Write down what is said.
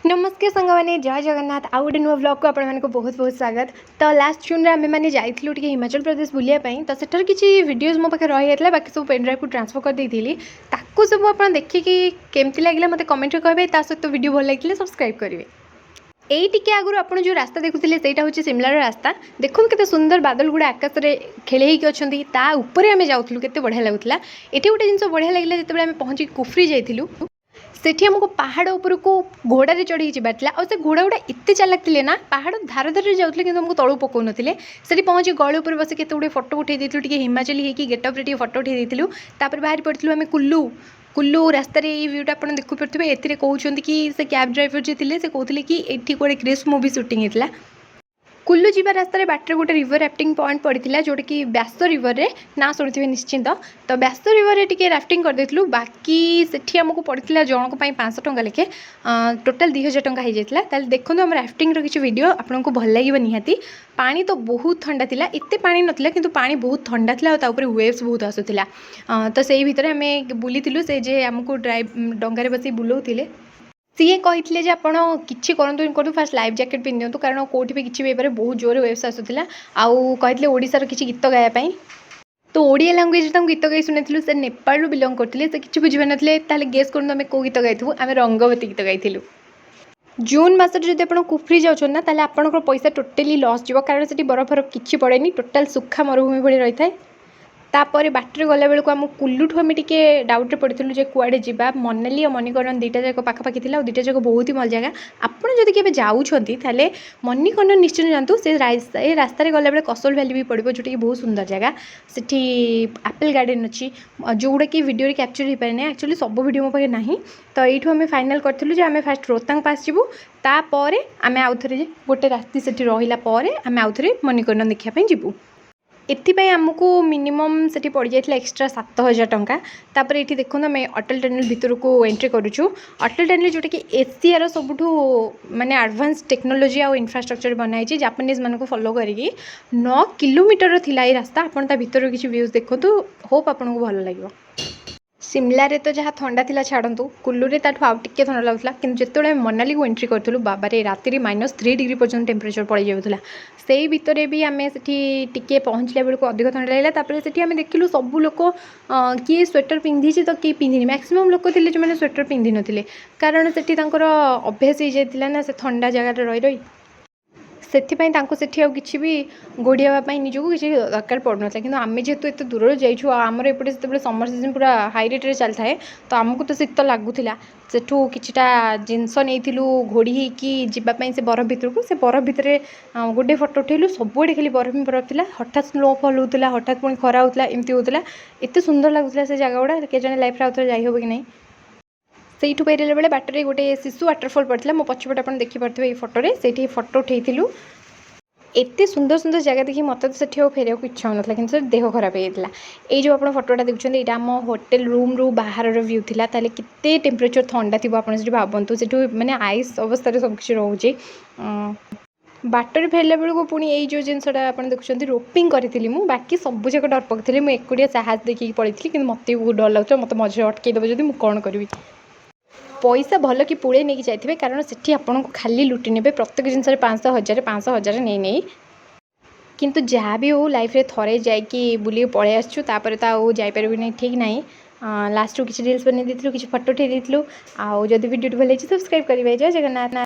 ନମସ୍କାର ସାଙ୍ଗମାନେ, ଜୟ ଜଗନ୍ନାଥ। ଆଉ ଗୋଟେ ନୂଆ ବ୍ଲଗ୍କୁ ଆପଣମାନଙ୍କୁ ବହୁତ ବହୁତ ସ୍ୱାଗତ। ତ ଲାଷ୍ଟ ଜୁନ୍ରେ ଆମେମାନେ ଯାଇଥିଲୁ ଟିକେ ହିମାଚଳ ପ୍ରଦେଶ ବୁଲିବା ପାଇଁ। ତ ସେଠାର କିଛି ଭିଡ଼ିଓଜ୍ ମୋ ପାଖରେ ରହିଯାଇଥିଲା, ବାକି ସବୁ ପେନ୍ ଡ୍ରାଇଭ୍କୁ ଟ୍ରାନ୍ସଫର୍ କରିଦେଇଥିଲି। ତାକୁ ସବୁ ଆପଣ ଦେଖିକି କେମିତି ଲାଗିଲା, ମୋତେ କମେଣ୍ଟରେ କହିବେ। ତା ସହିତ ଭିଡ଼ିଓ ଭଲ ଲାଗିଥିଲେ ସବସ୍କ୍ରାଇବ୍ କରିବେ। ଏଇ ଟିକେ ଆଗରୁ ଆପଣ ଯେଉଁ ରାସ୍ତା ଦେଖୁଥିଲେ, ସେଇଟା ହେଉଛି ସିମଲାର ରାସ୍ତା। ଦେଖନ୍ତୁ, କେତେ ସୁନ୍ଦର ବାଦଲ ଗୁଡ଼ା ଆକାଶରେ ଖେଳି ହେଇକି ଅଛନ୍ତି। ତା ଉପରେ ଆମେ ଯାଉଥିଲୁ, କେତେ ବଢ଼ିଆ ଲାଗୁଥିଲା। ଏଠି ଗୋଟେ ଜିନିଷ ବଢ଼ିଆ ଲାଗିଲା, ଯେତେବେଳେ ଆମେ ପହଞ୍ଚିକି କୁଫ୍ରି ଯାଇଥିଲୁ, ସେଠି ଆମକୁ ପାହାଡ଼ ଉପରକୁ ଘୋଡ଼ାରେ ଚଢ଼ିକି ଯିବାର ଥିଲା। ଆଉ ସେ ଘୋଡ଼ା ଗୁଡ଼ା ଏତେ ଚାଲାକ ଥିଲେ ନା, ପାହାଡ଼ ଧାର ଧାରରେ ଯାଉଥିଲେ କିନ୍ତୁ ଆମକୁ ତଳକୁ ପକାଉନଥିଲେ। ସେଠି ପହଞ୍ଚି ଗଳି ଉପରେ ବସି କେତେ ଗୁଡ଼ିଏ ଫଟୋ ଉଠାଇ ଦେଇଥିଲୁ। ଟିକେ ହିମାଚଲି ହେଇକି ଗେଟଅପ୍ରେ ଟିକେ ଫଟୋ ଉଠାଇ ଦେଇଥିଲୁ। ତାପରେ ବାହାରି ପଡ଼ିଥିଲୁ ଆମେ କୁଲ୍ଲୁ। କୁଲ୍ଲୁ ରାସ୍ତାରେ ଏଇ ଭ୍ୟୁଟା ଆପଣ ଦେଖିପାରୁଥିବେ। ଏଥିରେ କହୁଛନ୍ତି କି ସେ କ୍ୟାବ୍ ଡ୍ରାଇଭର ଯିଏ ଥିଲେ, ସେ କହୁଥିଲେ କି ଏଠି କୁଆଡ଼େ କ୍ରିସ୍ ମୁଭି ସୁଟିଂ ହେଇଥିଲା। କୁଲ୍ଲୁ ଯିବା ରାସ୍ତାରେ ବାଟରେ ଗୋଟେ ରିଭର ରାଫ୍ଟିଂ ପଏଣ୍ଟ ପଡ଼ିଥିଲା, ଯେଉଁଟାକି ବ୍ୟାସ ରିଭରରେ, ନାଁ ଶୁଣିଥିବେ ନିଶ୍ଚିନ୍ତ। ତ ବ୍ୟାସ ରିଭରରେ ଟିକେ ରାଫ୍ଟିଂ କରିଦେଇଥିଲୁ। ବାକି ସେଠି ଆମକୁ ପଡ଼ିଥିଲା ଜଣଙ୍କ ପାଇଁ 500 ଟଙ୍କା ଲେଖେ, ଟୋଟାଲ୍ 2000 ଟଙ୍କା ହେଇଯାଇଥିଲା। ତାହେଲେ ଦେଖନ୍ତୁ ଆମ ରାଫ୍ଟିଂର କିଛି ଭିଡ଼ିଓ, ଆପଣଙ୍କୁ ଭଲ ଲାଗିବ ନିହାତି। ପାଣି ତ ବହୁତ ଥଣ୍ଡା ଥିଲା। ଏତେ ପାଣି ନଥିଲା, କିନ୍ତୁ ପାଣି ବହୁତ ଥଣ୍ଡା ଥିଲା ଆଉ ତା ଉପରେ ୱେଭ୍ସ ବହୁତ ଆସୁଥିଲା। ତ ସେଇ ଭିତରେ ଆମେ ବୁଲିଥିଲୁ। ସେ ଯେ ଆମକୁ ଡ୍ରାଇଭ୍ ଡଙ୍ଗାରେ ବସିକି ବୁଲଉଥିଲେ, ସିଏ କହିଥିଲେ ଯେ ଆପଣ କିଛି କରନ୍ତୁ ନ କରନ୍ତୁ, ଫାଷ୍ଟ ଲାଇଫ୍ ଜ୍ୟାକେଟ୍ ପିନ୍ଧି ଦିଅନ୍ତୁ, କାରଣ କେଉଁଠି ବି କିଛି ବି ହେଇପାରେ। ବହୁତ ଜୋରରେ ୱେଭ୍ସ ଆସୁଥିଲା। ଆଉ କହିଥିଲେ ଓଡ଼ିଶାର କିଛି ଗୀତ ଗାଇବା ପାଇଁ। ତ ଓଡ଼ିଆ ଲାଙ୍ଗୁଏଜରେ ତାଙ୍କୁ ଗୀତ ଗାଇ ଶୁଣାଇଥିଲୁ। ସେ ନେପାଳରୁ ବିଲଙ୍ଗ କରୁଥିଲେ, ସେ କିଛି ବୁଝିପାରିନଥିଲେ। ତାହେଲେ ଗେସ୍ କରନ୍ତୁ ଆମେ କେଉଁ ଗୀତ ଗାଇଥିବୁ? ଆମେ ରଙ୍ଗବତୀ ଗୀତ ଗାଇଥିଲୁ। ଜୁନ୍ ମାସରେ ଯଦି ଆପଣ କୁଫ୍ରି ଯାଉଛନ୍ତି ନା, ତାହେଲେ ଆପଣଙ୍କର ପଇସା ଟୋଟାଲି ଲସ୍ ଯିବ, କାରଣ ସେଠି ବରଫ ଫରଫ କିଛି ପଡ଼େନି। ଟୋଟାଲ୍ ସୁଖା ମରୁଭୂମି ଭଳି ରହିଥାଏ। ତାପରେ ବାଟରେ ଗଲାବେଳକୁ ଆମ କୁଲ୍ଲୁଠୁ ଆମେ ଟିକେ ଡାଉଟ୍ରେ ପଡ଼ିଥିଲୁ ଯେ କୁଆଡ଼େ ଯିବା। ମନାଲି ଆଉ ମଣିକର୍ଣ୍ଣ ଦୁଇଟା ଯାକ ପାଖାପାଖି ଥିଲା ଆଉ ଦୁଇଟା ଯାକ ବହୁତ ହି ଭଲ ଜାଗା। ଆପଣ ଯଦି କେବେ ଯାଉଛନ୍ତି, ତାହେଲେ ମଣିକର୍ଣ୍ଣ ନିଶ୍ଚୟ ଯାଆନ୍ତୁ। ସେ ଏ ରାସ୍ତାରେ ଗଲାବେଳେ କସୋଲ ଭ୍ୟାଲି ବି ପଡ଼ିବ, ଯେଉଁଟାକି ବହୁତ ସୁନ୍ଦର ଜାଗା। ସେଠି ଆପେଲ୍ ଗାର୍ଡ଼େନ୍ ଅଛି, ଯେଉଁଗୁଡ଼ାକି ଭିଡ଼ିଓରେ କ୍ୟାପଚର୍ ହେଇପାରେନି। ଆକ୍ଚୁଆଲି ସବୁ ଭିଡ଼ିଓ ମୋ ପାଖରେ ନାହିଁ। ତ ଏଇଠୁ ଆମେ ଫାଇନାଲ୍ କରିଥିଲୁ ଯେ ଆମେ ଫାଷ୍ଟ ରୋହତାଙ୍ଗ ପାସ୍ ଯିବୁ, ତାପରେ ଆମେ ଆଉଥରେ ଗୋଟେ ରାତି ସେଠି ରହିଲା ପରେ ଆମେ ଆଉଥରେ ମଣିକର୍ଣ୍ଣ ଦେଖିବା ପାଇଁ ଯିବୁ। ଏଥିପାଇଁ ଆମକୁ ମିନିମମ୍ ସେଠି ପଡ଼ିଯାଇଥିଲା ଏକ୍ସଟ୍ରା 7000 ଟଙ୍କା। ତାପରେ ଏଇଠି ଦେଖନ୍ତୁ, ଆମେ ଅଟଲ ଟନେଲ୍ ଭିତରକୁ ଏଣ୍ଟ୍ରି କରୁଛୁ। ଅଟଲ ଟନେଲ୍, ଯେଉଁଟାକି ଏସିଆର ସବୁଠୁ ମାନେ ଆଡ଼ଭାନ୍ସ ଟେକ୍ନୋଲୋଜି ଆଉ ଇନଫ୍ରାଷ୍ଟ୍ରକ୍ଚର ବନା ହେଇଛି ଜାପାନିଜ୍ ମାନଙ୍କୁ ଫଲୋ କରିକି। 9 କିଲୋମିଟର ଥିଲା ଏଇ ରାସ୍ତା। ଆପଣ ତା ଭିତରୁ କିଛି ଭ୍ୟୁଜ୍ ଦେଖନ୍ତୁ, ହୋପ୍ ଆପଣଙ୍କୁ ଭଲ ଲାଗିବ। ସିମଲାରେ ତ ଯାହା ଥଣ୍ଡା ଥିଲା ଛାଡ଼ନ୍ତୁ, କୁଲ୍ଲୁରେ ତାଠୁ ଆଉ ଟିକେ ଥଣ୍ଡା ଲାଗୁଥିଲା। କିନ୍ତୁ ଯେତେବେଳେ ଆମେ ମନାଲିକୁ ଏଣ୍ଟ୍ରି କରିଥିଲୁ, ବାବାରେ, ରାତିରେ -3 ଡିଗ୍ରୀ ପର୍ଯ୍ୟନ୍ତ ଟେମ୍ପରେଚର୍ ପଳେଇ ଯାଉଥିଲା। ସେଇ ଭିତରେ ବି ଆମେ ସେଠି ଟିକେ ପହଞ୍ଚିଲା ବେଳକୁ ଅଧିକ ଥଣ୍ଡା ଲାଗିଲା। ତାପରେ ସେଠି ଆମେ ଦେଖିଲୁ ସବୁ ଲୋକ କିଏ ସ୍ୱେଟର୍ ପିନ୍ଧିଛି ତ କିଏ ପିନ୍ଧିନି। ମ୍ୟାକ୍ସିମମ୍ ଲୋକ ଥିଲେ ଯେଉଁମାନେ ସ୍ୱେଟର୍ ପିନ୍ଧିନଥିଲେ, କାରଣ ସେଠି ତାଙ୍କର ଅଭ୍ୟାସ ହେଇଯାଇଥିଲା ନା ସେ ଥଣ୍ଡା ଜାଗାରେ ରହି ରହି। ସେଥିପାଇଁ ତାଙ୍କୁ ସେଠି ଆଉ କିଛି ବି ଘୋଡ଼ି ହେବା ପାଇଁ ନିଜକୁ କିଛି ଦରକାର ପଡ଼ୁନଥିଲା। କିନ୍ତୁ ଆମେ ଯେହେତୁ ଏତେ ଦୂରରୁ ଯାଇଛୁ ଆଉ ଆମର ଏପଟେ ସେତେବେଳେ ସମର୍ ସିଜନ୍ ପୁରା ହାଇ ରେଟ୍ରେ ଚାଲିଥାଏ, ତ ଆମକୁ ତ ଶୀତ ଲାଗୁଥିଲା। ସେଠୁ କିଛିଟା ଜିନିଷ ନେଇଥିଲୁ ଘୋଡ଼ି ହେଇକି ଯିବା ପାଇଁ ସେ ବରଫ ଭିତରକୁ। ସେ ବରଫ ଭିତରେ ଗୋଟେ ଫଟୋ ଉଠେଇଲୁ। ସବୁଆଡ଼େ ଖାଲି ବରଫ ହିଁ ବରଫ ଥିଲା। ହଠାତ୍ ସ୍ନୋଫଲ୍ ହେଉଥିଲା, ହଠାତ୍ ପୁଣି ଖରା ହେଉଥିଲା, ଏମିତି ହେଉଥିଲା। ଏତେ ସୁନ୍ଦର ଲାଗୁଥିଲା ସେ ଜାଗା ଗୁଡ଼ା, କେଜାଣି ଲାଇଫ୍ରେ ଆଉ ଥରେ ଯାଇ ହେବ କି ନାହିଁ। ସେଇଠୁ ଫେରିଲା ବେଳେ ବାଟରେ ଗୋଟେ ସିସୁ ୱାଟରଫଲ୍ ପଡ଼ିଥିଲା। ମୋ ପଛପଟେ ଆପଣ ଦେଖିପାରୁଥିବେ ଏଇ ଫଟୋରେ। ସେଇଠି ଫଟୋ ଉଠେଇଥିଲୁ। ଏତେ ସୁନ୍ଦର ସୁନ୍ଦର ଜାଗା ଦେଖି ମୋତେ ତ ସେଠି ଆଉ ଫେରିବାକୁ ଇଚ୍ଛା ହେଉନଥିଲା, କିନ୍ତୁ ସେଠି ଦେହ ଖରାପ ହେଇଯାଇଥିଲା। ଏଇ ଯେଉଁ ଆପଣ ଫଟୋଟା ଦେଖୁଛନ୍ତି, ଏଇଟା ଆମ ହୋଟେଲ ରୁମ୍ରୁ ବାହାରର ଭ୍ୟୁ ଥିଲା। ତାହେଲେ କେତେ ଟେମ୍ପରେଚର୍ ଥଣ୍ଡା ଥିବ, ଆପଣ ସେଠି ଭାବନ୍ତୁ। ସେଠୁ ମାନେ ଆଇସ୍ ଅବସ୍ଥାରେ ସବୁ କିଛି ରହୁଛି। ବାଟରେ ଫେରିଲା ବେଳକୁ ପୁଣି ଏଇ ଯେଉଁ ଜିନିଷଟା ଆପଣ ଦେଖୁଛନ୍ତି, ରୋପିଂ କରିଥିଲି ମୁଁ। ବାକି ସବୁ ଯାକ ଡରପୋକ ଥିଲେ, ମୁଁ ଏକୁଟିଆ ସାହସ ଦେଖିକି ପଳେଇଥିଲି। କିନ୍ତୁ ମୋତେ ବି ବହୁତ ଡର ଲାଗୁଥିଲା, ମୋତେ ମଝିରେ ଅଟକେଇ ଦେବ ଯଦି ମୁଁ କ'ଣ କରିବି? ପଇସା ଭଲ କି ପୁଳେଇ ନେଇକି ଯାଇଥିବେ, କାରଣ ସେଠି ଆପଣଙ୍କୁ ଖାଲି ଲୁଟି ନେବେ। ପ୍ରତ୍ୟେକ ଜିନିଷରେ 500, 1000, 500, 1000 ନେଇ ନେଇ। କିନ୍ତୁ ଯାହା ବି ହଉ, ଲାଇଫ୍ରେ ଥରେ ଯାଇକି ବୁଲିକି ପଳେଇ ଆସିଛୁ, ତାପରେ ତ ଆଉ ଯାଇପାରିବୁନି ଠିକ୍ ନାହିଁ। ଲାଷ୍ଟକୁ କିଛି ରିଲ୍ସ ବନେଇ ଦେଇଥିଲୁ, କିଛି ଫଟୋ ଉଠାଇ ଦେଇଥିଲୁ। ଆଉ ଯଦି ଭିଡ଼ିଓଟି ଭଲ ହେଇଛି, ସବସ୍କ୍ରାଇବ୍ କରିବେ। ଜୟ ଜଗନ୍ନାଥ।